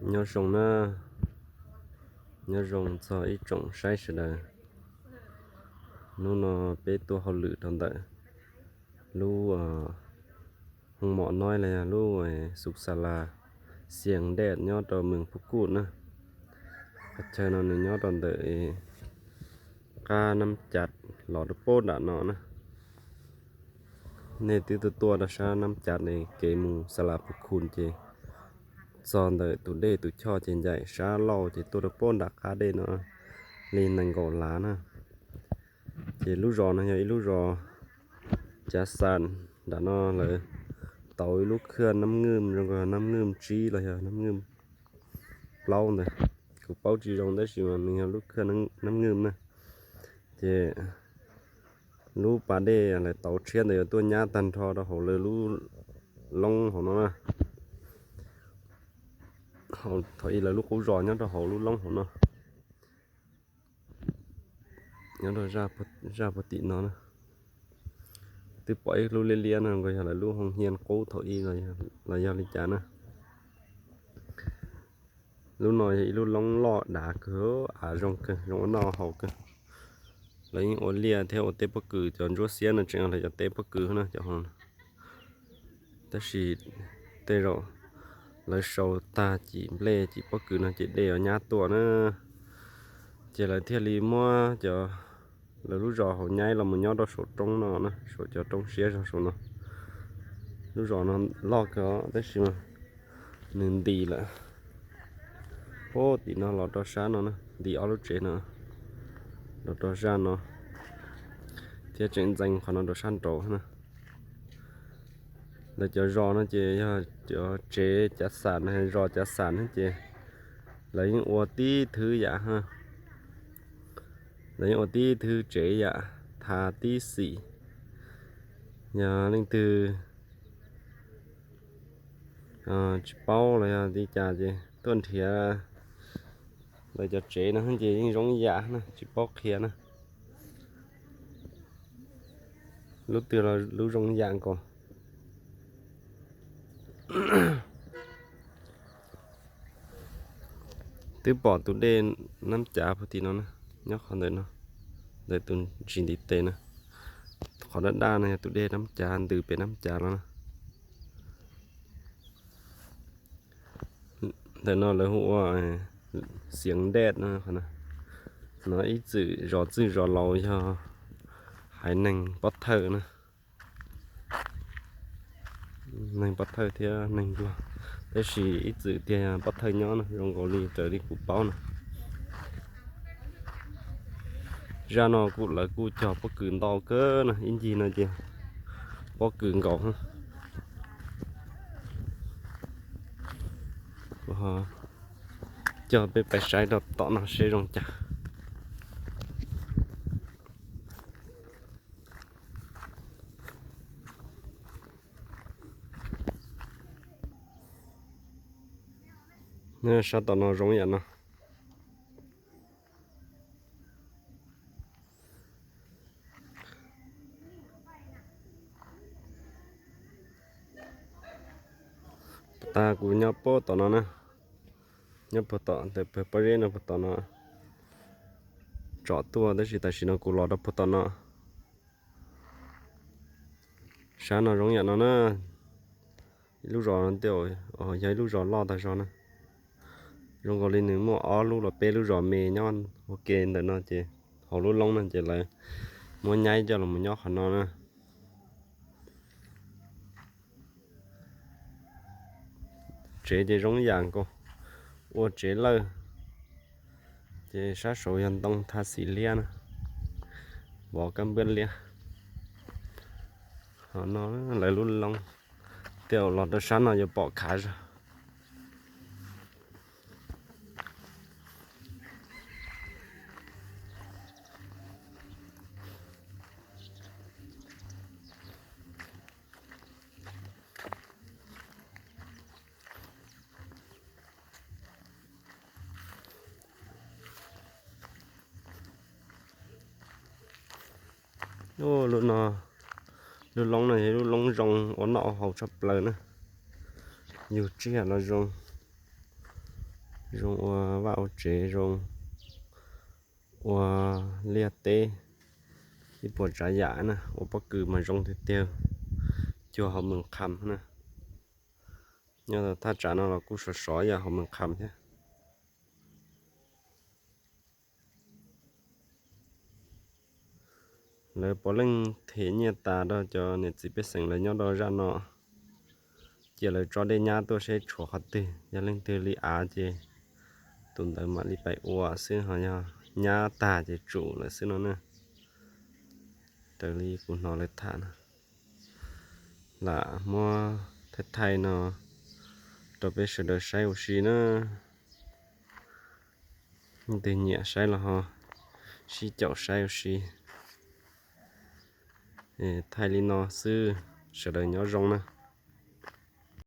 Nyob zoo na, nyob zoo txog ib tsoom saib sawv daws. Hnub no peb tuaj hauj lwm rau ntawm lub hoo mom noib los yog lub xus xas las Xias Dej nyob rau mees Phuv Kuj na. Qhov chaw no nws nyob rau ntawm qab Nab Cav los rau pem nram no na. Nej twb tuaj tuaj rau sab Nab Cav ne, kev mus xas las Phuv Kuj ces txog ntawm tus dej tus choj ces ncaim sab laug ces tuaj rau pem nram qab dej no li nees nkaum lav na. Ces lub zos no yog ib lub zos cav xas, nram no lawv tauv ib lub khaj Nab Nwj zoo nkaus Nab Nwj tsib los yog Nab Nwj plaub ntawd. Kuv paub tsis zoo tab sis mas nws yog lub khaj Nab Nwj na. Ces lub pas dej lawv tauv tshiab ntawd yuav tuaj nyab tag nrho rau hauv lawv lub loob hauv no na. Thaum ub lawv lub qub zos nyob rau hauv lub loob hauv no, nyob rau zaj puag tim no na. Twb pom ib lub liab liab no nkaus yog lawv lub hoo hia qub thaum ub los yog li cas na. Lub no yog ib lub loob loj dav kawg, av zoo kawg, zoo ua noj haus kawg. Lawv yeej ua liaj thiab ua teb pob kws, cov ntsuab xiab no tseem yog lawv cov teb pob kws na cov hov. Tab sis tej zaum lawv sau tag cim nplej cim pob kws no ces dej yuav nyab tuaj na. Ces lawv thiaj li muab cov, lawv lub zos hauv nyaib los mus nyob rau saum roob no na, saum cov roob siab zog saum no. Lub zos no loj kawg tab sis mas nws ntis lawm. Puag tim no los rau sab no na, ntis ob lub tsev no los rau zaj no, thiab tseem ntxeev qhov no rau sab nraud na. Lawv cov zos no ces yog cov tsev cav xas na, zos cav xas na ces lawv yeej ua tib thwv yam, lawv yeej ua tib thwv tsev yam, thav tib xim. Yog leej twg tsis paub los yog li cas ces tuaj nrhiav lawv cov tsev no ces yeej zoo yam na, tsis paub qhia na. Lub twg los lub zoo yam nkaus. Twb pom tus dej Nab Cav puag tim no na, nyob qhov ntawm no, ntawm tus ntsis ntiv tes na. Qhov daj daj no yog tus dej Nab Cav ntws pem Nab Cav los na. Ntawm no lawv hu ua Xias Dej no, no ib txwm zos txwj zos laus yog haiv neeg pob thawj na. Neeg pob thawj thiab neeg nplog, tab sis ib txwm tiag pob thawj nyob na, zoo nkaus li raws li kuv paub na. Zaj no kuj lawv kuj cog pob kws ntau kawg na, ib ncig no ces pob kws nkaus. Coj peb pais saib rau tom no seb zoo cas. Sab tom no zoo yam no. Puag ta kuv nyob puag tom no na, nyob puag tom ntawm pawg pob zeb no puag tom no. Tsom tuaj tab sis tam sim no kuv los rau puag tom no. Sab no zoo yam no na, ib lub zos no tej zaum yog ib lub zos loj tag zog na. Zoo nkaus li nws muaj ob lub los peb lub zos me nyob ua ke ntawm no ces hauv lub loob no ces lawv muab nyaib coj los nyob qhov no na. Tsev ces zoo yam nkaus, ua tsev lawj. Ces sab saud yog ntoo thaj xim liab na, vov kab npab liab. Qhov no lawv lub loob, tej zaum los rau sab no yuav pom khav zog. Lub no, lub loob no yog lub loob zoo ua noj haus tshaj plaws na. Yug tsiaj los zoo, Zoo ua vaj ua tsev, zoo ua liaj teb, ib puas tsav yam na, ua pob kws mas zoo tiag tiag, cuag hauv Moos Kham na. Nyob thaj tsam no los kuj sov sov yam hauv Moos Kham thiab. Lawv puav leej them nyiaj tas rau cov niam txiv pej xeem lawv nyob rau zaj no, cia lawv tso dej nyab tuaj seb tshuav qhov twg, yog leej twg li av ces tus ntawd mam li pais ua xwb, ho yog nyab tag ces tsum lawm xwb no na. Raws li kuv hnov lawv tham na, lam muab thaij thaij no rau peb sawv daws saib ua si na. Leej twg nyiam saib los ho sib caum saib ua si. Thaij li no xwb, sawv daws nyob zoo na.